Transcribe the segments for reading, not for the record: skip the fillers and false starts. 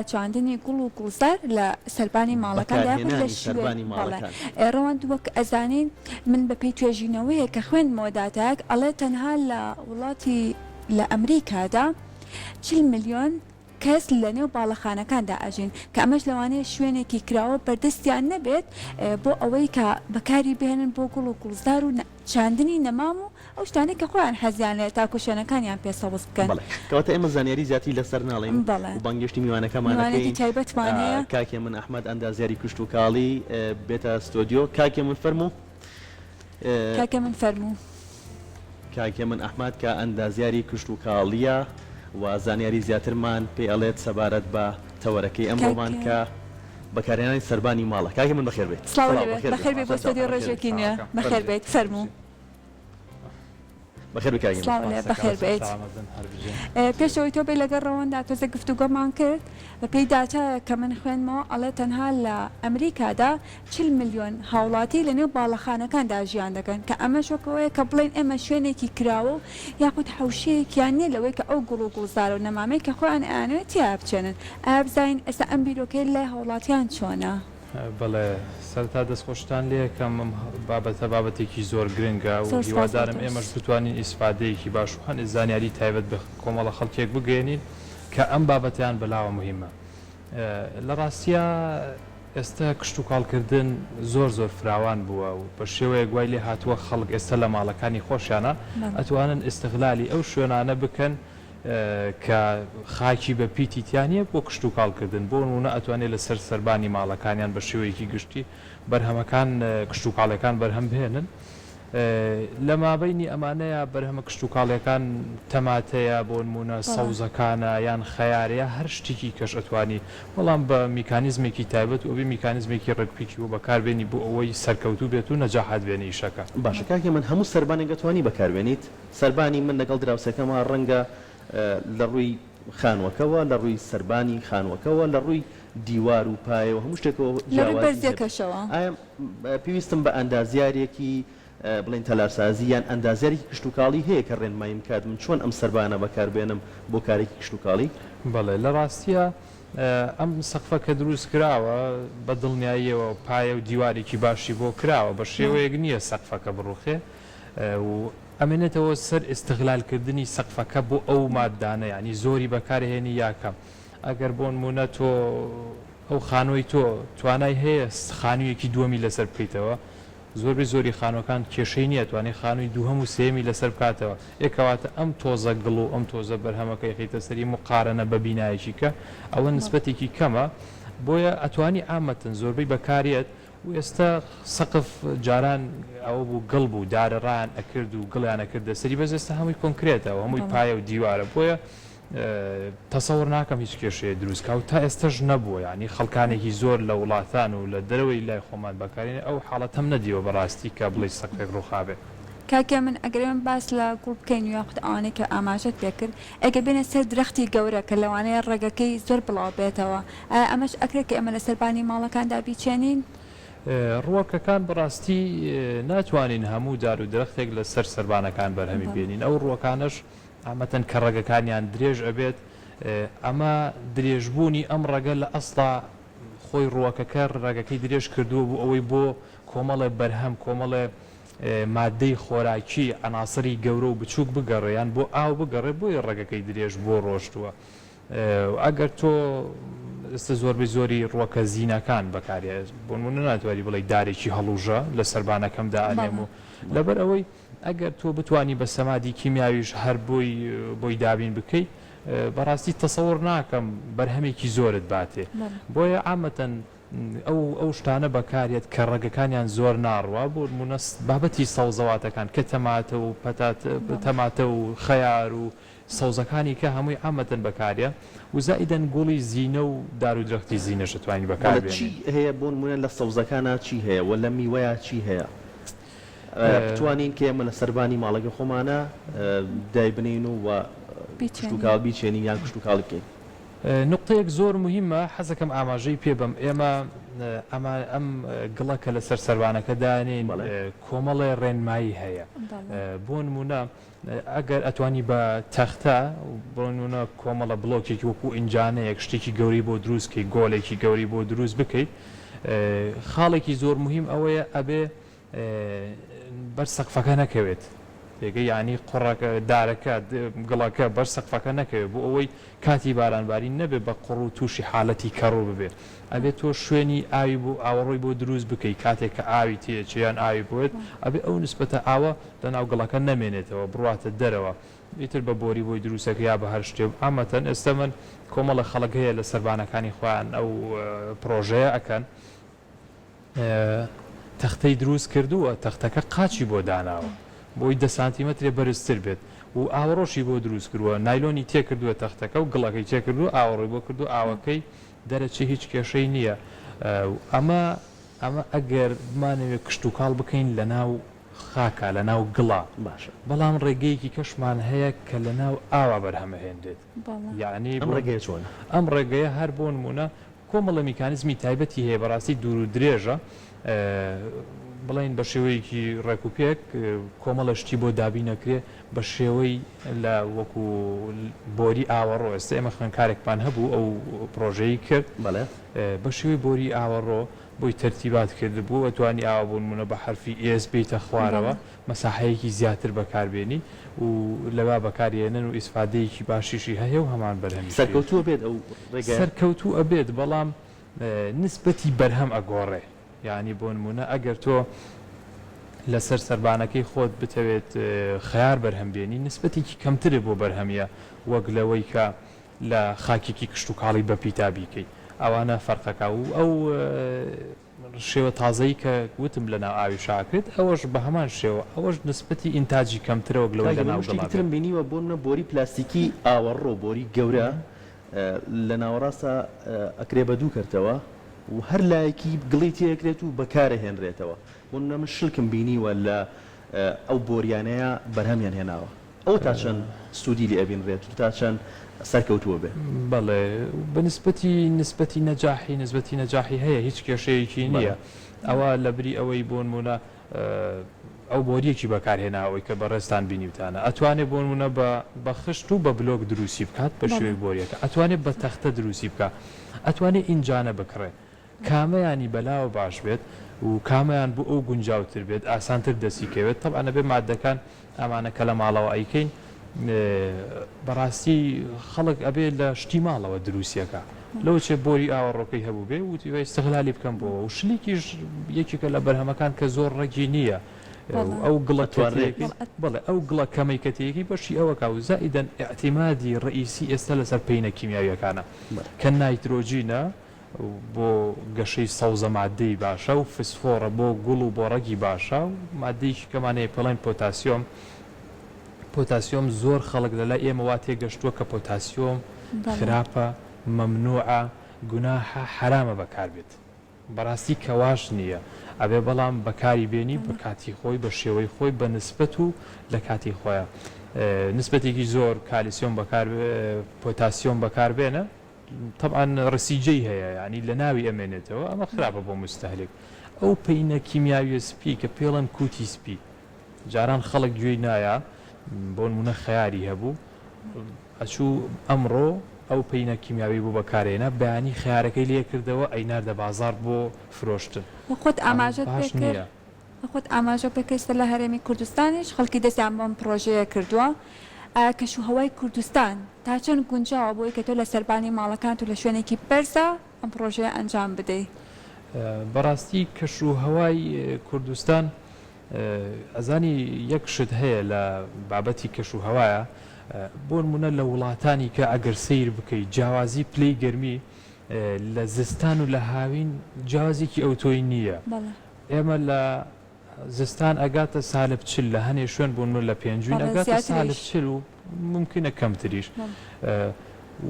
چاندنی گوڵ و گوڵزار لە سەربانی ماڵەکاندا یاخود لە بەکارهێنانی شوێن سەربانی بەڵێ ماڵەکان. ڕەوەند وەک ئەزانین من بە پێی توێژینەوەیەک کە خوێندمەوە داتایەک ئەڵێ تەنها لە وڵاتی لە ئەمریکادا 40 ملیۆن کەس لە نێو باڵەخانەکاندا ئەژین کە ئەمەش لەوانەیە شوێنێکی کراوە بەردەستیان نەبێت بۆ ئەوەی کە بەکاری بهێنن بۆ گوڵ و گوڵزار و چاندنی نەمام و ئەو شتانەی کە خۆیان حەزیان لێیە تاکو شوێنەکانیان پێ سەوز بکەن. بەڵێ کەواتە ئێمە زانیاری زیاتری لەسەر ناڵێین بەڵێ. و بانگێشتی میوانەکەمان میوانێکی ئەکەین تایبەتمان هەیە. کاک هێمن ئەحمەد ئەندازیاری کشتوکاڵی بێتە ستۆدیۆ. کاک هێمن فەرموو. کاک هێمن فەرموو. کاک هێمن ئەحمەد کە ئەندازیاری کشتوکاڵییە و زانیاری زیاترمان پێ ئەڵێت سەبارەت بە تەوەرەکەی کاک ئەمڕۆمان کە بەکارهێنانی سەربانی ماڵە. کاک هێمن بەخێر بێیت. سڵاو سڵاو لێ بەخێر بەخێر بێیت بێی بۆ مامۆستا ستۆدیۆی جان بەخێر ڕۆژێکی بێیت. نوێ بەخێر بێیت فەرموو. بەخێر بێی کاک هێمن. سڵاو لێ بەخێر بێیت. پێش ئەوەی تۆ بێی لەگەڵ ڕەوەندا تۆزێک گفتوگۆمان کرد بەپێی داتایەک کە من خوێندمەوە ئەڵێ تەنها لە ئەمریکادا 40 ملیۆن هاوڵاتی لەنێو باڵەخانەکاندا ژیان دەکەن کە ئەمەش وەک ئەوەیە کە بڵێین ئێمە شوێنێکی کراوە و یاخود حەوشەیەکیان نییە لەوەی کە ئەو گوڵ و گوڵزارە و نەمامەی کە خۆیان ئەیانەوێت تیایا بچێنن ئایا بزانین ئێستا ئەم بیرۆکەیە لای هاوڵاتیان چۆنە؟ بەڵێ سەرەتا دەستخۆشتان لێکەم ئەم بابەتە بابەتێکی زۆر گرنگە و زۆر سپاس بۆ هیوادارم تۆش. ئێمەش بتوانین ئیسفادەیەکی باش و هەنێ زانیاری تایبەت بە کۆمەڵە خەڵکێک بگەیەنین کە ئەم بابەتەیان بەلاوە موهیمە. لە ڕاستیا ئێستە کشتوکاڵکردن زۆر زۆر فراوان بووە و بە شێوەیەک وای لێ هاتووە خەڵک ئێستە لە ماڵەکانی خۆشیانا ئەتوانن ئیستغلالی ئەو شوێنانە بکەن کە خاکی بە پیتی تیا نییە بۆ کشتوکاڵ کردن، بۆ نموونە ئەتوانێ لە سەر سەربانی ماڵەکانیان بە شێوەیەکی گشتی بەرهەمەکان کشتوکاڵیەکان بەرهەم بهێنن. لە مابەینی ئەمانەیا بەرهەمە کشتوکاڵیەکان تەماتەیە بۆ نموونە سەوزەکانە یان خەیارە یا هەر شتیکی کەش ئەتوانی بەڵام بە میکانیزمێکی تایبەت و ئەبێ میکانیزمێکی ڕێکوپێکی بۆ بەکار بێنی بۆ ئەوەی سەرکەوتوو بێت و نەجاحات بێنی ئیشەکە. باشە کاک هێمن هەموو سەربانێک ئەتوانی بەکاربێنیت؟ سەربانی من لەگەڵ دراوسێکەما ڕەنگە لە ڕووی خانووەکەوە، لە ڕووی سەربانی خانووەکەوە، لە ڕووی دیوار و پایە و هەموو شتێکەوە لە ڕووی جیاوازی هەبێت. بەرزیەکەشەوە. ئایا پێویستم بە ئەندازیارێکی بڵێین تەلارسازی یان ئەندازیارێکی کشتوکاڵی هەیە کە ڕێنماییم بکات من چۆن ئەم سەربانە بەکاربێنم بۆ کارێکی کشتوکاڵی؟ بەڵێ لە ڕاستیا ئەم سەقفە کە دروست کراوە بە دڵنیاییەوە پایە و دیوارێکی باشی بۆ کراوە بە شێوەیەک نییە سەقفەکە بڕوخێ و ئەمێنێتەوە سەر ئیستغلال کردنی سەقفەکە بۆ ئەو ماددانە یانی زۆری بەکارهێنی یا کەم ئەگەر بۆنمونە تۆ ئەو خانووەی تۆ توانای هەیە خانوویەکی دووەمی لەسەر بکەیتەوە زۆربەی زۆری خانووەکان کێشەی نییە توانای خانووی دووهەم و سێیەمی لەسەر بکاتەوە ئێ کەواتە ئەم تۆزە گڵ و ئەم تۆزە بەرهەمەکە ئەخەیتە سەری موقارەنە بە بینایەکی کە ئەوە نسبەتێکی کەمە بۆیە ئەتوانی عامەتەن زۆربەی بەکارێت و ئێستا سەقف جاران ئەوە بوو گڵ بوو دارە ڕایان ئەکرد و گڵیان ئەکردە سەری بەس ئێستا هەمووی کۆنکرێتە و هەمووی پایە و دیوارە بۆیە تەسەور ناکەم هیچ کێشەیە دروست کا و تا ئێستەش نەبووە یانی خەڵکانێکی زۆر لە وڵاتان و لە دەرەوەی لای خۆمان بەکارێنێ ئەو حاڵەتەم نەدیوە بەڕاستی کە بڵێی سەقفێک ڕووخابێ. کاک هێمن ئەگەر ئێمە باس لە گوڵ بکەین و یاخود ئەوانەی کە ئاماژەت پێ کرد ئەگەر بێینە سەر درەختی گەورە کە لەوانەیە ڕەگەکەی زۆر بڵاو بێتەوە ئایا ئەمەش ئەکرێت کە ئێمە لەسەر بانی ماڵەکاندا بیچێنین؟ ڕووەکەکان بەڕاستی ناتوانین هەموو دار و درەختێک لەسەر سەربانەکان بەرهەمی بێنین ئەو ڕووەکانەش عامەتەن کە ڕەگەکانیان درێژ ئەبێت ئەمە درێژبوونی ئەم ڕەگە لە ئەسڵا خۆی ڕووەکەکە ڕەگەکەی درێژ کردووە بۆ ئەوەی بۆ کۆمەڵێ بەرهەم کۆمەڵێ مادەی خۆراکی عەناسری گەورە و بچووک بگەڕێ یان بۆ ئاو بگەڕێ بۆیە ڕەگەکەی درێژ بووە ڕۆشتووە ئەگەر تۆ ئێستا زۆربەی زۆری ڕووەکە زینەکان بەکارێ بۆ نموونە ناتوانی بڵێی دارێکی هەڵوژە لە سەربانەکەم دائەنێم و لەبەر ئەوەی ئەگەر تۆ بتوانی بە سەمادی کیمیاویش هەر بۆی بۆی دابین بکەی بەڕاستی تەسەوڕ ناکەم بەرهەمێکی زۆرت باتێ بۆیە عامەتەن ئەو ئەو شتانە بەکاریەت کە ڕەگەکانیان زۆر ناڕوا بۆ نمونە بابەتی سەوزەواتەکان کە تەماتە و پەتات تەماتە و خەیار و سەوزەکانی کە هەمووی عامەتەن بەکاریە و زائیدەن گوڵی زینە و دار و درەختی زینەش ئەتوانین بەکار بەڵێ بێنین. چی هەیە بۆ نمونە لە سەوزەکانا چی هەیە وە لە میوەیا چی هەیە بتوانین کە ئێمە لە سەربانی ماڵەکەی خۆمانا دایبنێین و وە بیچێنین. کشتوکاڵ بیچێنین یان کشتوکاڵی بکەین؟ نوقتەیەک زۆر موهیمە حەزەکەم ئاماژەی پێ بەم ئێمە ئەمە ئەم گڵە کە لەسەر سەربانەکە دانێین بەڵێ. کۆمەڵێ ڕێنمایی هەیە بەڵێ. بۆ نمونە. ئەگەر ئەتوانی بە تەختە بۆ نمونە کۆمەڵە بڵۆکێکی وەکو ئینجانەیەک شتێکی گەورەی بۆ دروست کەی گۆلێکی گەورەی بۆ دروست بکەیت خاڵێکی زۆر مهم ئەوەیە ئەبێ بەر سەقفەکە نەکەوێت تێگەی یانی قوڕەکە دارەکە گڵەکە بەر سەقفەکە نەکەوێت بۆ ئەوەی کاتی باران بارین نەبێ بە قوڕ و تووشی حالەتی کەڕوو ببێ ئەبێ تۆ شوێنی ئاوی بۆ ئاوەڕۆی بۆ دروست بکەی کاتێک کە ئاوی تێچێ یان ئاوی بوێت ئەبێ ئەو نسبەتە ئاوە لە ناو گڵەکە نەمێنێتەوە بڕواتە دەرەوە ئیتر بە بۆری بۆی دروستەکە یا بە هەر شتێ عامەتەن ئێستە من کۆمەڵە خەڵک هەیە لە سەربانەکانی خۆیان ئەو پڕۆژەیە ئەکەن تەختەی دروست کردووە تەختەکە قاچی بۆ داناوە بۆی دە سانتیمەترێ بەرزتر بێت و ئاوەڕۆشی بۆ دروست کردووە نایلۆنی تێکردووە تەختەکە و گڵەکەی تێکردووە ئاوەڕۆی بۆ کردووە ئاوەکەی دەرەچێ هیچ کێشەی نییە ئەمە ئەمە ئەگەر بمانەوێت کشتوکاڵ بکەین لەناو خاکا لەناو گڵا باشە بەڵام ڕێگەیەکی کەشمان هەیە کە لەناو ئاوا بەرهەمەهێنرێت یەعنی ئەم ڕێگەیە چۆنە؟ ئەم ڕێگەیە هەر بۆ نموونە کۆمەڵە میکانیزمی تایبەتی هەیە بەڕاستی دوور و درێژە بڵێین بە شێوەیەکی ڕێک و پێک کۆمەڵە شتی بۆ دابین ئەکرێ بە شێوەی لە وەکو بۆری ئاوەڕۆ ئێستا ئێمە خوێندکارێکمان هەبوو ئەو پڕۆژەی کرد بەڵێ. بە شێوەی بۆری ئاوەڕۆ بۆی تەرتیبات کردبوو ئەتوانی ئاوا بۆ نموونە بە حەرفی S بێیتە خوارەوە مەساحەیەکی زیاتر بەکاربێنی و لەوا بەکاریێنن و ئیسفادەیەکی باشیشی هەیە و هەمان بەرهەمیش پێ سەرکەوتوو ئەبێت ئەو ڕێگایە؟ سەرکەوتوو ئەبێت بەڵام نسبەتی بەرهەم ئەگۆڕێ یانی بۆ نموونە ئەگەر تۆ لەسەر سەربانەکەی خۆت بتەوێت خەیار بەرهەم بێنی نسبەتێکی کەمترە بۆ بەرهەمیە وەک لەوەی کە لە خاکێکی کشتوکاڵی بەپیتا بیکەی ئەوانە فەرقەکا و ئەو شێوە تازەی کە وتم لە ناو ئاویشا ئەکرێت ئەوەش بە هەمان شێوە ئەوەش نسبەتی ئینتاجی کەمترە وەک لەوەی کاک لە من ناو شتێکی گەڵا ترم بێت. بینیوە بۆ نمونە بۆری پلاستیکی ئاوەڕۆ بۆری گەورە لە ناوەڕاستا ئەکرێ بە دوو کەرتەوە و هەر لایەکی گڵی تێ ئەکرێت و بەکارەهێنرێتەوە بۆ نمونە من شلکم بینیوە لە ئەو بۆریانەیە بەرهەمیان هێناوە ئەوە تا چەند سوودی لێ ئەبینرێت و تا چەند سەرکەوتووە بێ؟ بەڵێ بە نسبەتی نسبەتی نەجاحی نسبەتی نەجاحی هەیە هیچ کێشەیەکی نییە ئەوە لە بری ئەوەی بۆ نموونە ئەو بۆریەکی بەکار هێناوە ئەوەی کە بەڕێزتان بینیوتانە ئەتوانێ بۆ نموونە بە بە خشت و بە بلۆک دروستی بکات بە شێوەی بۆریەکە ئەتوانێ بە تەختە دروستی بکا ئەتوانێ ئینجانە بکڕێ کامەیانی بەلاوە باش بێت و کامەیان بۆ ئەو گونجاوتر بێت ئاسانتر دەستی کەوێت تەبعەن ئەبێ ماددەکان ئەمانە کە لە ماڵەوە ئەیکەین بەڕاستی خەڵک ئەبێ لە شتی ماڵەوە دروستیەکە لەوە چێ بۆری ئاوەڕۆکەی هەبوو بێ وتی وای استغلالی بکەم بۆەوە و شلیکیش یەکێکە لە بەرهەمەکان کە زۆر ڕەگی نییە ئەو گڵە ئەتوانرێت. بەڵێ ئەو گڵە کەمەی کە تێیەکەی بەشی ئەوەکا و زائیدەن ئیعتیمادی ڕەئیسی ئێستا لەسەر پەینە کیمیاویەکانە کە نایترۆجینە بۆ گەشەی سەوزە ماددەی باشە و فسفۆڕە بۆ گوڵ و بۆ ڕەگی باشە و ماددەیەکی کەمان هەیە پێڵێن پۆتاسیۆم پۆتاسیۆم زۆر خەڵک لەلای ئێمە وا تێگەشتووە کە پۆتاسیۆم خراپە مەمنوعە گوناحە حەرامە بەکاربێت بەڕاستی کە واش نییە ئەبێ بەڵام بەکاری بێنی بە کاتی خۆی بە شێوەی خۆی بە نسبەت و لە کاتی خۆیان نسبەتێکی زۆر کالیسیۆم بەکار پۆتاسیۆم بەکاربێنە تەبعەن ڕسیجەی هەیە یانی لە ناوی ئەمێنێتەوە ئەمە خراپە بۆ موستەهلک ئەو پەینە کیمیاویە سپی کە پێڵێن کوتی سپی جاران خەڵک گوێی نایە بۆ نمونە خەیاری هەبوو ئەچوو ئەمڕۆ ئەو پەینە کیمیاوی بۆ بەکارێنە بەیانی خەیارەکەی لێ کردەوە ئەیناردە بازاڕ بۆ فرۆشتن خۆت ئاماژەت باش پێ کرد نییە. خۆت ئاماژە پێ کرد لە هەرێمی کوردستانیش خەڵکی دەستیان بەم پڕۆژەیە کردووە، ئایا کەشوهەوای کوردستان تا چەند گونجاوە بۆی کە تۆ لە سەربانی ماڵەکانت و لە شوێنێکی بەرزا ئەم پڕۆژەیە ئەنجام بدەی؟ بەڕاستی کەشوهەوای کوردستان ئەزانی یەک شت هەیە لە بابەتی کەشوهەوایە بۆ نمونە لە وڵاتانی کە ئەگەر سەیر بکەی جیاوازی پلەی گەرمی لە زستان و لە هاوین جیاوازێکی ئەوتۆی نییە. ئێمە لە زستان ئەگاتە سالب 40 لە هەنێ شوێن بۆ نمونە لە پێنجوین ئەگاتە سالب 40 و مومکینە کەمتریش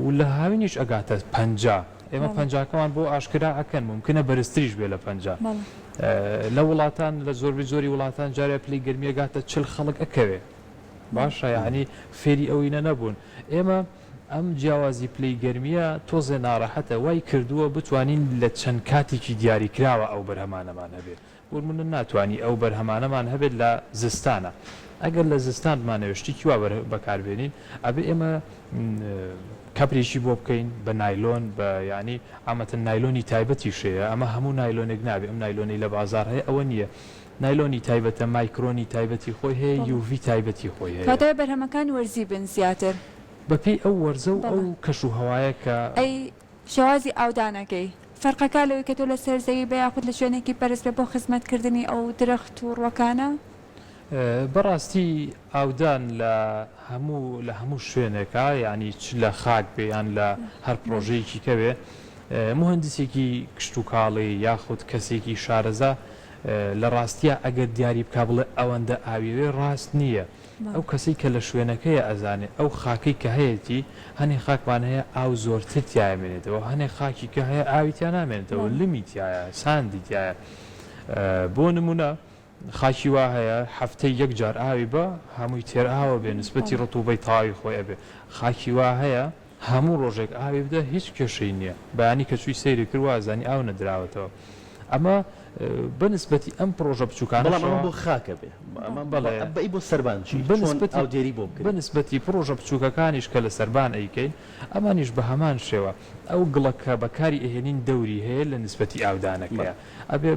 و لە هاوینیش ئەگاتە 50 ئێمە پەنجاکەمان بۆ ئاشکرا ئەکەن مومکینە بەرزتریش بێ لە 50 لە وڵاتان لە زۆربەی زۆری وڵاتان جارێ پلەی گەرمی ئەگاتە 40 خەڵک ئەکەوێ باشە یعنی فێری ئەوینە نەبوون ئێمە ئەم جیاوازی پلەی گەرمییە تۆزێ ناڕەحەتە، وای کردووە بتوانین لە چەند کاتێکی دیاریکراوە ئەو بەرهەمانەمان هەبێت، بۆ نموونە ناتوانی ئەو بەرهەمانەمان هەبێت لە زستانا. ئەگەر لە زستان بمانەوێت شتێکی وا بەکار بێنین ئەبێ ئێمە کەپرێکی بۆ بکەین بە نایلۆن بە یانی عامەتەن نایلۆنی تایبەتیش هەیە ئەمە هەموو نایلۆنێک نابێ ئەم نایلۆنەی لە بازاڕ هەیە ئەوە نییە نایلۆنی تایبەتە مایکرۆنی تایبەتی خۆی هەیە UV تایبەتی خۆی هەیە. کەواتە بەرهەمەکان وەرزی بن زیاتر. بەپێی ئەو وەرزە و ئەو کەش و هەوایە کە. ئەی شێوازی ئاودانەکەی فەرقەکا لەوەی کە تۆ لەسەر زەوی بێ یاخود لە شوێنێکی بەرز بێ بۆ خزمەت کردنی ئەو درەخت و ڕوەکانە؟ بەڕاستی ئاودان لە هەموو لە هەموو شوێنێکا یانی چ لە خاک بێ یان لە هەر پڕۆژەیەکی کە بێ موهەندیسێکی کشتوکاڵی یاخود کەسێکی شارەزا لە ڕاستیا ئەگەر دیاری بکا بڵێ ئەوەندە ئاوی ئەوێ ڕاست نییە ئەو کەسەی کە لە شوێنەکەیە ئەزانێ ئەو خاکەی کە هەیەتی هەنێ خاکمان هەیە ئاو زۆرتر تیا ئەمێنێتەوە هەنێ خاکی کە هەیە ئاوی تیا نامێنێتەوە لمی تیایە ساندی تیایە بۆ نمونە خاکی وا هەیە هەفتەی یەک جار ئاوی بە هەمووی تێر ئاوە بێ نسبەتی ڕتوبەی تەواوی خۆی ئەبێ خاکی وا هەیە هەموو ڕۆژێک ئاوی بدە هیچ کێشەی نییە بەیانی کە چووی سەیری کرد وازانی ئاو نەدراوەتەوە ئەمە بە نسبەتی ئەم پڕۆژە بەڵام بچووکانەشەوە ئەمە بۆ خاکە بێ ئەمە بەڵێ بەی بۆ سەربان چی بە چۆن نسبەتی ئاودێری بۆ بکرێ؟ بە نسبەتی پڕۆژە بچووکەکانیش کە لە سەربان ئەیکەین ئەمانیش بە هەمان شێوە ئەو گڵە کە بەکاری ئەهێنین دەوری هەیە لە نسبەتی ئاودانەکەیا ئەبێ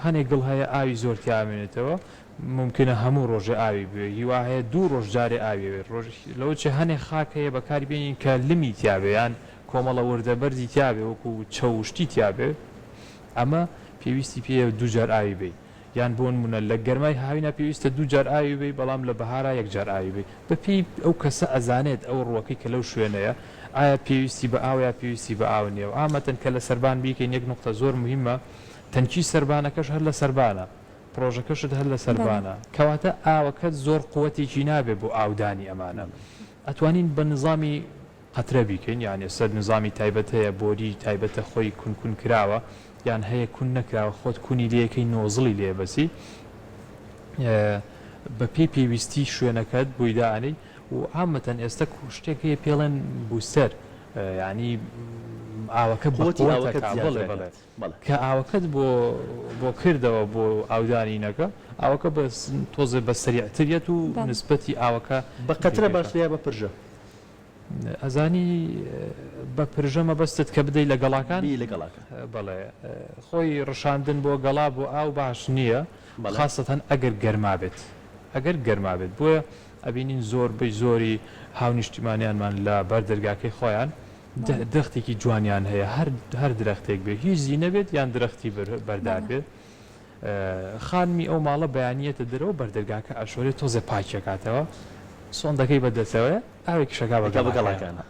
هەنێ گڵ هەیە ئاوی زۆر تیا ئەمێنێتەوە مومکینە هەموو ڕۆژێ ئاوی بوێ هیوا هەیە دوو ڕۆژ جارێ ئاوی ئەوێت ڕۆژ لەوە چێ هەنێ خاک هەیە بەکاری بێنین کە لمی تیا بێ یان کۆمەڵە وردە بەردی تیا بێ وەکو چەو و شتی تیا بێ ئەمە پێویستی پێیە دوو جار ئاوی بەی یان بۆ نمونە لە گەرمای هاوینا پێویستە دوو جار ئاوی بەی بەڵام لە بەهارا یەک جار ئاوی بەی بە پێی ئەو کەسە ئەزانێت ئەو ڕووەکەی کە لەو شوێنەیە ئایا پێویستی بە ئاوە یا پێویستی بە ئاو نییە و عامەتەن کە لە سەربان بیکەین یەک نوقتە زۆر موهیمە تەنکی سەربانەکەش هەر لە سەربانە پڕۆژەکەشت هەر لە سەربانە کەواتە ئاوەکەت زۆر قوەتێکی نابێ بۆ ئاودانی ئەمانە ئەتوانین بە نزامی قەترە بیکەین یان ئێستا نزامی تایبەت هەیە بۆری تایبەتە خۆی کون کون کراوە یان هەیە کون نەکراوە خۆت کونی لێکەی نۆزڵی لێ بەسی بە پێی پێویستی شوێنەکەت بۆی دانەی و عامەتەن ئێستا شتێک هەیە پێڵێن بوستەر یعنی ئاوەکە قوتی ئاوەکە بەڵێ بەڵێ کە ئاوەکەت بۆ بۆ کردەوە بۆ ئاودانینەکە ئاوەکە بە تۆزێ بە سەریعتریەت و نسبەتی ئاوەکە بە قەترە باشترە یا بە پرژە؟ ئەزانی بە پرژە مەبەستت کە بدەی لە گەڵاکان؟ بی لە گەڵاکان. بەڵێ خۆی ڕشاندن بۆ گەڵا بۆ ئاو باش نییە خاسەتەن ئەگەر گەرما بێت ئەگەر گەرما بێت بۆیە ئەبینین زۆربەی زۆری هاونیشتیمانیانمان لە بەر دەرگاکەی خۆیان درەختێکی جوانیان هەیە هەر هەر درەختێک بێ هیچ زی نەبێت یان درەختی بەردار بێت خانمی ئەو ماڵە بەیانیەتە دەرەوە بەردەرگاکە ئەشۆرێ تۆزێ پاکیەکاتەوە سۆندەکەی بە دەستەوەیە ئاوێکیش ئەکا بە گەڵاکانا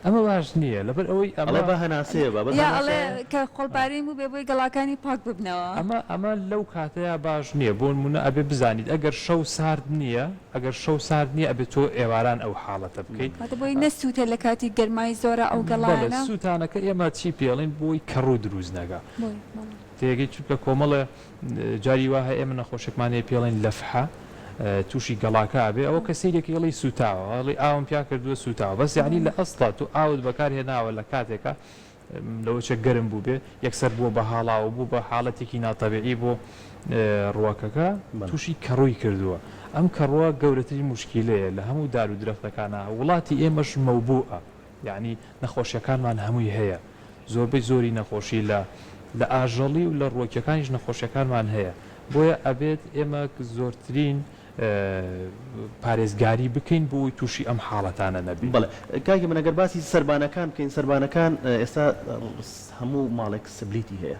ئەمە باش نییە لەبەر ئەوەی ئەمە ئەڵێ با هەناسەیە با بەس یا ئەڵێ کە خۆڵبارین بووبێ بۆی گەڵاکانی پاک ببنەوە. ئەمە ئەمە لەو کاتەیا باش نییە بۆ نموونە ئەبێ بزانیت ئەگەر شەو سارد نییە ئەگەر شەو سارد نییە ئەبێ تۆ ئێواران ئەو حاڵەتە بکەیت. واتە بۆی نەسووتێ لە کاتی گەرمای زۆرا ئەو بەڵێ گەڵایانە. سووتانەکە ئێمە چی پێڵین بۆی کەڕوو دروست نەکا. بۆی بەڵێ. تێگەی چونکە کۆمەڵێ جاری وا هەیە ئێمە نەخۆشێکمان هەیە پێڵێن لەفحە تووشی گەڵاکە ئەبێ ئەوە کە سەیرێکی ئەڵێی سووتاوە ئەڵێی ئاوم پیا کردووە سووتاوە بەس یعنی لە ئەسڵا تۆ ئاوت بەکار هێناوە لە کاتێکا لەوە چێ گەرم بووبێ یەکسەر بووە بە هاڵاوە بوو بە حاڵەتێکی ناتەبیعی بۆ ڕووەکەکە تووشی کەڕووی کردووە ئەم کەڕووە گەورەترین موشکیلەیە لە هەموو دار و درەختەکانا وڵاتی ئێمەش مەوبووە یەعنی نەخۆشیەکانمان هەمووی هەیە زۆربەی زۆری نەخۆشی لە لە ئاژەڵی و لە ڕووەکیەکانیش نەخۆشیەکانمان هەیە بۆیە ئەبێت ئێمە زۆرترین پارێزگاری بکەین بۆ ئەوەی تووشی ئەم حاڵەتانە نەبین. بەڵێ کاکی من ئەگەر باسی سەربانەکان بکەین سەربانەکان ئێستا هەموو ماڵێک سبلیتی هەیە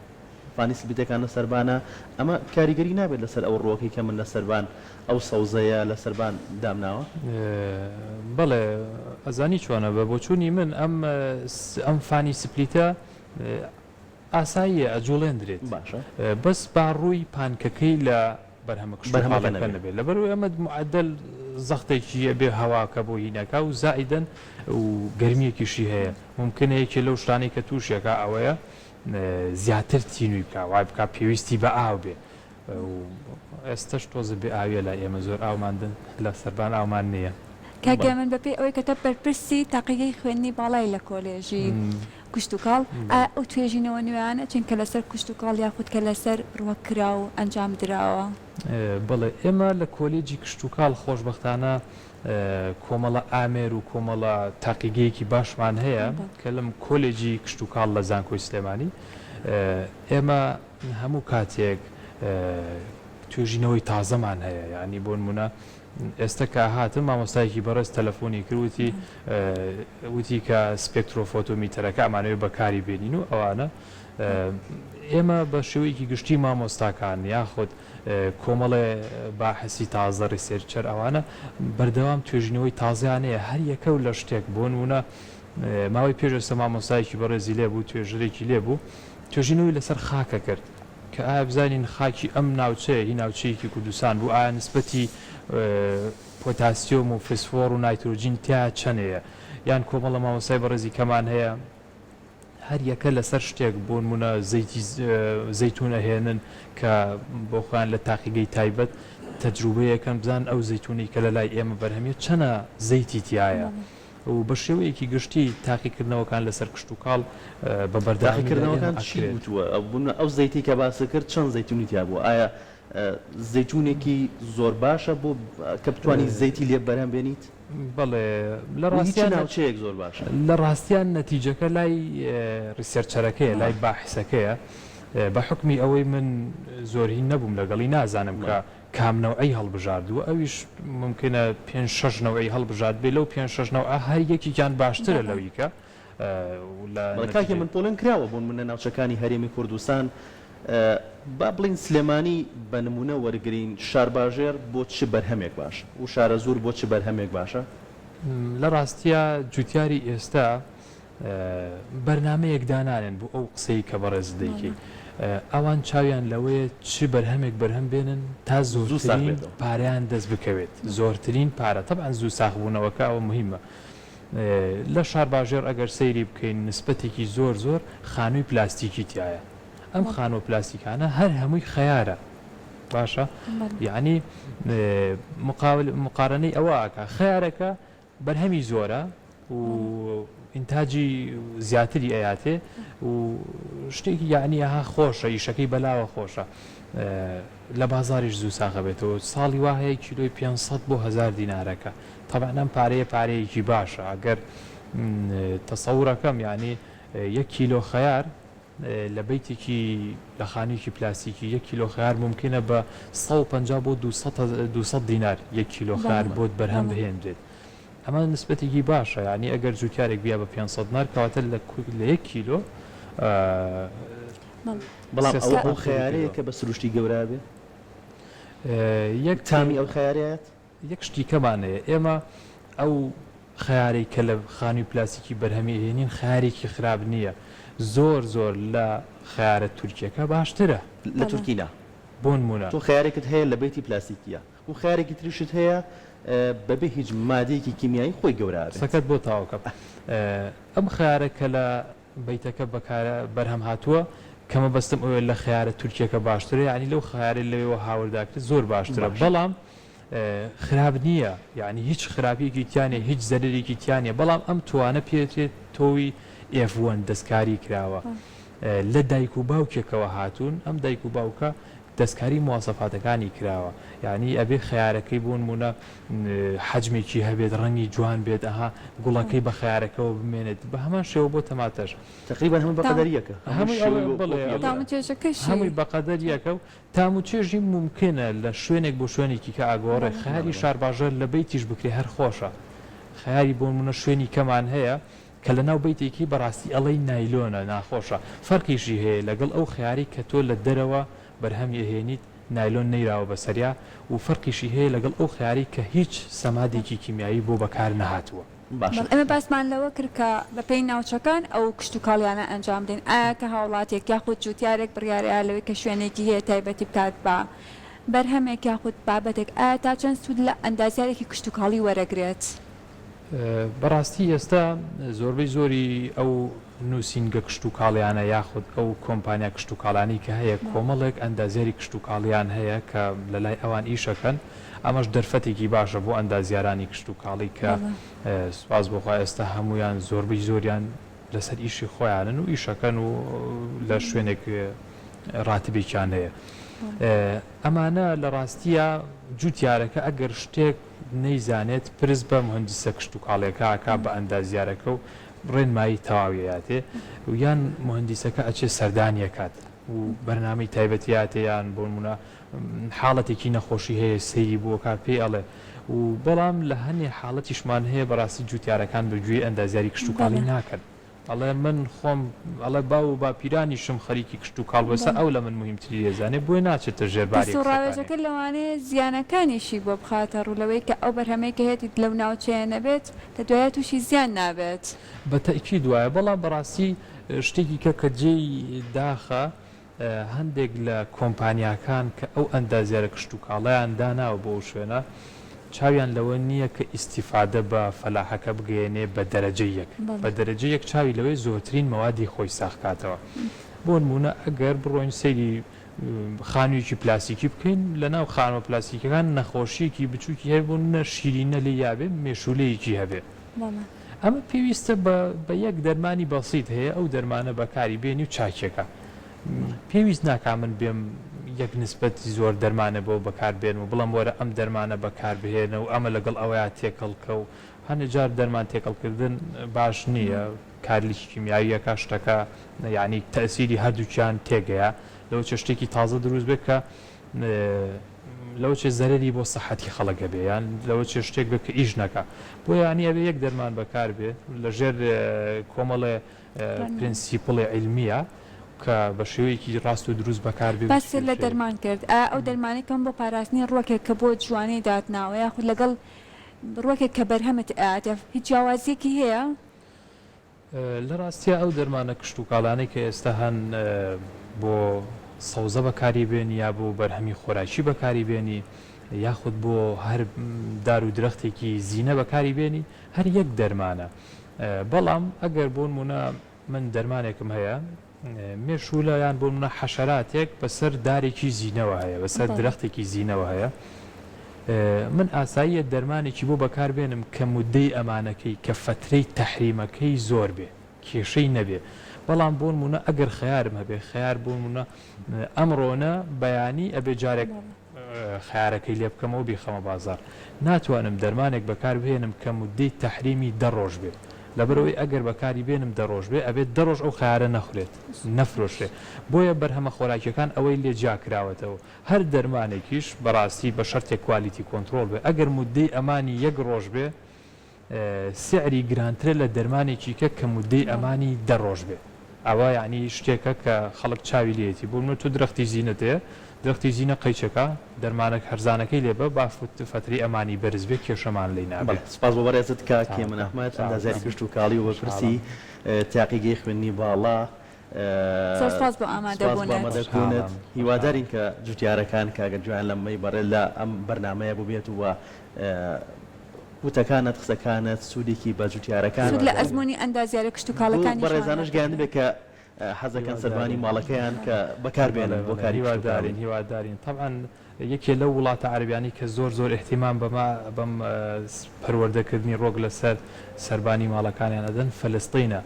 فانی سبلیتەکان لە سەربانە ئەمە کاریگەری نابێت لەسەر ئەو ڕووەکەی کە من لە سەربان ئەو سەوزەیە لە سەربان دامناوە؟ بەڵێ ئەزانی چۆنە بە بۆچوونی من ئەم ئەم فانی سپلیتە ئاساییە ئەجوڵێندرێت باشە بەس با ڕووی پانکەکەی لە بەرهەمە بەرهەمەکە کشتوکاڵەکە نەبێت. نەبێت لەبەرئەوەی ئەمە معەدەل زەختێکی ئەبێ هەواکە بۆ هینەکە و زائیدەن و گەرمیەکیشی هەیە مومکنە یەکێ لەو شتانەی کە تووشیەکا ئەوەیە زیاتر تینووی بکا وای بکا پێویستی بە ئاو بێ و ئێستەش تۆزێ بێ ئاویە لای ئێمە زۆر ئاومان لە سەربان ئاومان نییە. کاک هێمن بەپێی ئەوەی کە تۆ بەرپرسی تاقیگەی خوێندنی باڵای لە کۆلێژی. کشتوکاڵ، ئایا ئەو توێژینەوە نوێیانە چین کە لەسەر کشتوکاڵ یاخود کە لەسەر ڕوەک کراو ئەنجام دراوە؟ بەڵێ ئێمە لە کۆلێجی کشتوکاڵ خۆشبەختانە کۆمەڵە ئامێر و کۆمەڵە تاقیگەیەکی باشمان هەیە کە لەم کۆلێجی کشتوکاڵ لە زانکۆی سلێمانی ئێمە هەموو کاتێک توێژینەوەی تازەمان هەیە یانی بۆ نمونە ئێستە کە هاتم مامۆستایەکی بەڕێز تەلەفۆنی کرد وتی وتی کە سپێکترۆفۆتۆمیتەرەکە ئەمانەوێ بەکاری بێنین و ئەوانە ئێمە بە شێوەیەکی گشتی مامۆستاکان یاخود کۆمەڵێ باحسی تازە researcher ئەوانە بەردەوام توێژینەوەی تازەیان هەیە هەر یەکە و لە شتێک بۆ نمونە ماوەی پێش ئێستا مامۆستایەکی بەڕێزی لێ بوو توێژەرێکی لێ بوو توێژینەوەی لەسەر خاکە کرد کە ئایا بزانین خاکی ئەم ناوچەیە هی ناوچەیەکی کوردستان بوو ئایا نسبەتی پۆتاسیۆم و فسفۆڕ و نایترۆجین تیایا چەنەیە یان کۆمەڵە مامۆستای بەڕێزی کەمان هەیە هەر یەکە لەسەر شتێک بۆنمونە زەیتی زەیتون ئەهێنن کە بۆ خۆیان لە تاقیگەی تایبەت تەجروبەیەکەن بزان ئەو زەیتونەی کە لە لای ئێمە بەرهەمیە چەنە زەیتی تیایە و بە شێوەیەکی گشتی تاقیکردنەوەکان لەسەر کشتوکاڵ بە بەردەوامی لای ئێمە تاقیکردنەوەکان چی ئەکرێت. وتووە؟ بۆنمونە ئەو زەیتەی کە باست کرد چەند زەیتونی تیا بووە؟ ئایا زەیتونێکی زۆر باشە بۆ کە بتوانی زەیتی لێ بەرهەم بێنیت؟ بەڵێ لە و هی چ ڕاستیا ناوچەیەک زۆر باشە؟ لە ڕاستیا نەتیجەکە لای researcher ەکەیە لای باحسەکەیە بە حوکمی ئەوەی من زۆر هین نەبووم لەگەڵی نازانم کە کام نەوعی هەڵبژاردووە ئەویش مومکینە پێنج شەش نەوعی هەڵبژاردبێ لەو پێنج شەش نەوعە هەر یەکیکیان باشترە لەوی کە و لە بەڵێ کاک نەتیجەی. هێمن پۆلێن کراوە بۆنمونە ناوچەکانی هەرێمی کوردستان با بڵێین سلێمانی بە نمونە وەرگرین شارباژێڕ بۆ چ بەرهەمێک باشە و شارەزوور بۆ چ بەرهەمێک باشە؟ لە ڕاستیا جوتیاری ئێستا بەرنامەیەک دانانێن بۆ ئەو قسەی کە بەڕێزت دەیکەی ئەوان چاویان لەوەیە چ بەرهەمێک بەرهەم بێنن تا زوو ساغ زۆرترین بێتەوە. پارەیان دەست بکەوێت زۆرترین پارە تەبعەن زوو ساغ بوونەوەکە ئەوە موهیمە لە شارباژێڕ ئەگەر سەیری بکەین نسبەتێکی زۆر زۆر خانووی پلاستیکی تیایە ئەم خانووە پلاستیکانە هەر هەمووی خەیارە باشە یعنی مقارنەی ئەوە ئەکا خەیارەکە بەرهەمی زۆرە و ئینتاجی زیاتری ئەیاتێ و شتێکی یعنی ئەها خۆشە ئیشەکەی بەلاوە خۆشە لە بازاریش زوو ساغەبێتەوە ساڵی وا هەیە کیلۆی 500 بۆ 1000 دینارەکە تەبعەن ئەم پارەیە پارەیەکی باشە ئەگەر تەسەورەکەم یعنی یەک کیلۆ خەیار لە بەیتێکی لە خانوویەکی پلاستیکی یەک کیلۆ خەیار مومکینە بە 150 بۆ 200 دینار یەک کیلۆ خەیار بۆت بەرهەم بهێنرێت ئەمە نسبەتێکی باشە یعنی ئەگەر جوتیارێک بیا بە 500 دینار کەواتە لە لە یەک کیلۆ بەڵام ئەوە ئەو خەیارەیە کە بە سروشتی گەورە بێ یەک تامی ئەو خەیارەیەت یەک شتی کەمان هەیە ئێمە ئەو خەیارەی کە لە خانووی پلاستیکی بەرهەمی ئەهێنین خەیارێکی خراپ نییە زۆر زۆر لە خەیارە تورکیەکە باشترە. لە تورکی نا. بۆنمونە. تۆ خەیارێکت هەیە لە بەیتی پلاستیکیە و خەیارێکی تریشت هەیە بەبێ هیچ مادەیەکی کیمیایی خۆی گەورە ئەبێت. قسەکەت بۆ تەواو کەم ئەم خەیارە کە لە بەیتەکە بەکار بەرهەم هاتووە کە مەبەستم ئەوەیە لە خەیارە تورکیەکە باشترە یانی لەو خەیارەی لەوێوە هاورداکرێت زۆر باشترە بەڵام خراپ نییە یانی هیچ خراپیەکی تیا نیە هیچ زەرەرێکی تیا نیە بەڵام ئەم تۆوانە پێترێت تۆوی F one دەستکاری کراوە لە دایک و باوکێکەوە هاتوون ئەم دایک و باوکە دەستکاری مواسەفاتەکانی کراوە یانی ئەبێ خەیارەکەی بۆنمونە حەجمێکی هەبێت ڕەنگی جوان بێت ئەها گوڵەکەی بە خەیارەکەوە بمێنێت بە هەمان شێوە بۆ تەماتەش. تەقریبەن هەمووی بەقەدەر یەکە هەمووی شێوەی وەک یەکە. تام و چێژەکەشی. هەمووی بەقەدەر یەکە و تام و چێژی مومکینە لە شوێنێک بۆ شوێنێکی کە ئەگۆڕێ خەیاری شارباژێڕ لە بەیتیش بکرێ هەر خۆشە خەیاری بۆنمونە شوێنی کەمان هەیە کە لەناو بەیتێکی بەڕاستی ئەڵێی نایلۆنە ناخۆشە فەرقیشی هەیە لەگەڵ ئەو خەیارەی کە تۆ لە دەرەوە بەرهەمی ئەهێنیت نایلۆن نەیراوە بەسەریا و فەرقیشی هەیە لەگەڵ ئەو خەیارەی کە هیچ سەمادێکی کیمیایی بۆ بەکار نەهاتووە. باشە. بەڵێ ئێمە باسمان لەوە کرد کە بەپێی ناوچەکان ئەو کشتوکاڵیانە ئەنجام بدەین ئایا کە هاوڵاتیەک یاخود جوتیارێک بڕیارەیا لەوەی کە شوێنێکی هەیە تایبەتی بکات بە بەرهەمێک یاخود بابەتێک ئایا تا چەند سوود لە ئەندازیارێکی کشتوکاڵی وەرەگرێت؟ بەڕاستی ئێستا زۆربەی زۆری ئەو نووسینگە کشتوکاڵیانە یاخود ئەو کۆمپانیا کشتوکاڵانی کە هەیە کۆمەڵێک ئەندازیاری کشتوکاڵیان هەیە کە لە لای ئەوان ئیشەکەن ئەمەش دەرفەتێکی باشە بۆ ئەندازیارانی کشتوکاڵی کە سوپاس بۆ خوا ئێستا هەموویان زۆربەی زۆریان. لەسەر ئیشی خۆیانن و ئیشەکەن و لە شوێنێک ڕاتبێکیان هەیە. ئەمانە لە ڕاستییا جوتیارەکە ئەگەر شتێک نەیزانێت پرس بە موهەندیسە کشتوکاڵیەکە ئەکا بە ئەندازیارەکە و ڕێنمایی تەواوی ئەیاتێ و یان موهەندیسەکە ئەچێ سەردانی ئەکات و بەرنامەی تایبەتی ئەیاتێ یان بۆ نمونە حاڵەتێکی نەخۆشی هەیە سەیری بۆ ئەکا پێی ئەڵێ و بەڵام لە هەنێ حاڵەتیشمان هەیە بەڕاستی جوتیارەکان بە گوێی ئەندازیاری کشتوکاڵی ناکەن. ئەڵێ من خۆم ئەڵێ باو و باپیرانیشم خەریکی کشتوکاڵ بوو ئێستا ئەو لە من موهیمتری ئەزانێ بۆیە ناچێتە ژێر باری پرس و قسەکانی. ڕاوێژەکە لەوانەیە زیانەکانیشی بۆ بخاتە ڕوو لەوەی کە ئەو بەرهەمەی کە هێتیت لەو ناوچەیە نەبێت لە دوایە تووشی زیان نابێت. بە تەئکید وایە بەڵام بەڕاستی شتێکی کە کە جێی داخە هەندێک لە کۆمپانیاکان کە ئەو ئەندازیارە کشتوکاڵەیان داناوە بۆ ئەو شوێنە چاویان لەوە نییە کە ئیستیفادە بە فەلاحەکە بگەیەنێ بە دەرەجەی یەک بە دەرەجەی یەک چاوی لەوەیە زۆرترین مەوادی خۆی ساغ کاتەوە بۆ نموونە ئەگەر بڕۆین سەیری خانوویەکی پلاستیکی بکەین لەناو خانووە پلاستیکەکان نەخۆشییەکی بچووکی هەیە بۆ نموونە شیرینە لێی یابێ مێشوولەیەکی هەبێ ئەمە پێویستە بە یەک دەرمانی بەسیت هەیە ئەو دەرمانە بەکاری بێنی و چاکیەکە. پێویست ناکا من بێم یەک نسبەتی زۆر دەرمانە بۆ بەکار بێنم و بڵێم وەرە ئەم دەرمانە بەکار بهێنە و ئەمە لەگەڵ ئەوەیا تێکەڵ کە و هەنێ جار دەرمان تێکەڵ کردن باش نییە کارلێکی کیمیایی ئەکا شتەکە یانی تەئسیری هەردووکیان تێگەیە لەوەچێ شتێکی تازە دروست بێت کە لەوەچێ زەرەری بۆ سەحەتی خەڵک هەبێ یان لەوەچێ شتێک بێ کە ئیش نەکا بۆیە یانی ئەبێ یەک دەرمان بەکار بێ لەژێر کۆمەڵێ پرنسیپڵی عیلمیە کە بە شێوەیەکی ڕاست و دروست بەکار بێ و باست لە دەرمان کرد ئایا ئەو دەرمانەی کەم بۆ پاراستنی ڕوەکێک کە بۆ جوانی داتناوە یاخود لەگەڵ ڕوەکێک کە بەرهەمت ئەیاتێ هیچ جیاوازیەکی هەیە؟ لە ڕاستیا ئەو دەرمانە کشتوکاڵانەی کە ئێستا هەن بۆ سەوزە بەکاری بێنی یا بۆ بەرهەمی خۆراکی بەکاری بێنی یاخود بۆ هەر دار و درەختێکی زینە بەکاری بێنی هەر یەک دەرمانە بەڵام ئەگەر بۆ نمونە من دەرمانێکم هەیە مێشوولە یان بۆ نمونە حەشەراتێک بەسەر دارێکی زینەوە هەیە بەسەر درەختێکی زینەوە هەیە من ئاساییە دەرمانێکی بۆ بەکار بێنم کە مودەی ئەمانەکەی کە فەترەی تەحریمەکەی زۆر بێ کێشەی نەبێ بەڵام بۆ نمونە ئەگەر خەیارم هەبێ خەیار بۆ نمونە ئەمڕۆ نە بەیانی ئەبێ جارێک خەیارەکەی لێ بکەمەوە بیخەمە بازاڕ ناتوانم دەرمانێک بەکار بهێنم کە مودەی تەحریمی دە ڕۆژ بێ لەبەرئەوەی ئەگەر بەکاری بێنم دە ڕۆژ بێ ئەبێت دە ڕۆژ ئەو خەیارە نەخورێت نەفرۆشرێ بۆیە بەرهەمە خۆراکیەکان ئەوەی لێ جیا کراوەتەوە هەر دەرمانێکیش بەڕاستی بە شەرتێک quality control بێ ئەگەر مودەی ئەمانی یەک ڕۆژ بێ سعری گرانترە لە دەرمانێکی کە کە مودەی ئەمانی دە ڕۆژ بێ ئەوە یانی شتێکە کە خەڵک چاوی لێیەتی بۆ نمونە تۆ درەختی زینەت هەیە درەختی زینە قەیچەکە دەرمانەک هەرزانەکەی لێ بە با فەترەی ئەمانی بەرز بێ کێشەمان لێی نابێ. بەڵێ سوپاس بۆ بەڕێزت کاک هێمن ئەحمەد ئەندازیاری کشتوکاڵی و بەرپرسی تاقیگەی خوێندنی باڵا زۆر سوپاس بۆ سوپاس بۆ ئامادەبوونت. ئامادەبوونت هیوادارین کە جوتیارەکان کە گەر گوێیان لەمەی بەڕێ لە ئەم بەرنامەیە بووبێت و وتەکانت قسەکانت سوودێکی بە جوتیارەکان سوود لە ئەزموونی ئەندازیارە بۆ کشتوکاڵەکانیشمان بەڕێزانش وەربگرن. گەیاندبێت کە حەزەکەن سەربانی هیوادارین ماڵەکەیان کە بەکار بەڵێ بێنن بۆ بەڵێ کاری کشتوکاڵی. هیوادارین هیوادارین تەبعەن یەکێ لەو وڵاتە عەرەبیانەی کە زۆر زۆر ئیهتیمام بەمە بەم پەروەردەکردنی ڕۆک لەسەر سەربانی ماڵەکانیان ئەدەن فەلەستینە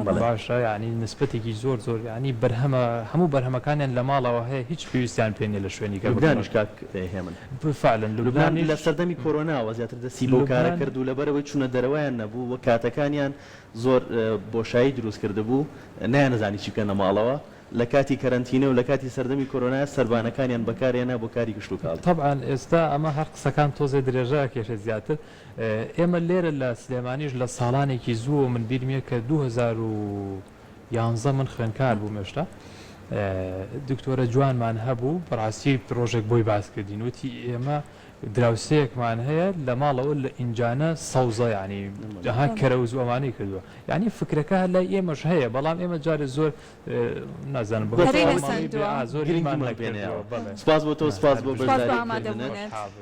بەڵێ. باشە یانی نسبەتێکی زۆر زۆر یانی بەرهەمە هەموو بەرهەمەکانیان لە ماڵەوە هەیە هیچ پێویستیان پێ نیە لە شوێنی کە بکڕن. لوبنانیش کاک هێمن. فعلا لوبنان لوبنانیش لە سەردەمی کۆرۆناوە زیاتر دەستی بەو کارە لوبنان کرد و لەبەرئەوەی چوونە دەرەوەیان نەبوو و کاتەکانیان زۆر بۆشایی دروست کردبوو نەیانەزانی چی بکەن لە ماڵەوە لە کاتی کەرەنتینە و لە کاتی سەردەمی کۆرۆنایە سەربانەکانیان بەکارهێنا بۆ کاری کشتوکاڵی. تەبعەن ئێستا ئەمە هەر قسەکان تۆزێ درێژە ئەکێشێت زیاتر ئێمە لێرە لە سلێمانیش لە ساڵانێکی زووەوە من بیرمیە کە 2011 من خوێنکار بووم هێشتا دکتۆرە جوانمان هەبوو بەڕاستی ڕۆژێک بۆی باس کردین وتی ئێمە دراوسێیەکمان هەیە لە ماڵەوە لە ئینجانە سەوزە یانی ها کەرەوز و ئەمانەی کردووە یانی فکرەکە هەر لای ئێمەش هەیە بەڵام ئێمە جارێ زۆر نازانم بەهۆی پەرەی ماڵی بێ نەسەندووە. ئا زۆر هیمان گرنگیمان نەکردووە پێ نەیاوە. بەڵێ سپاس بۆ تۆ سپاس هەر بۆ بژیت. سپاس بۆ بەشداریکردنت. ئامادەبوونت. خۆشحاڵ بووین.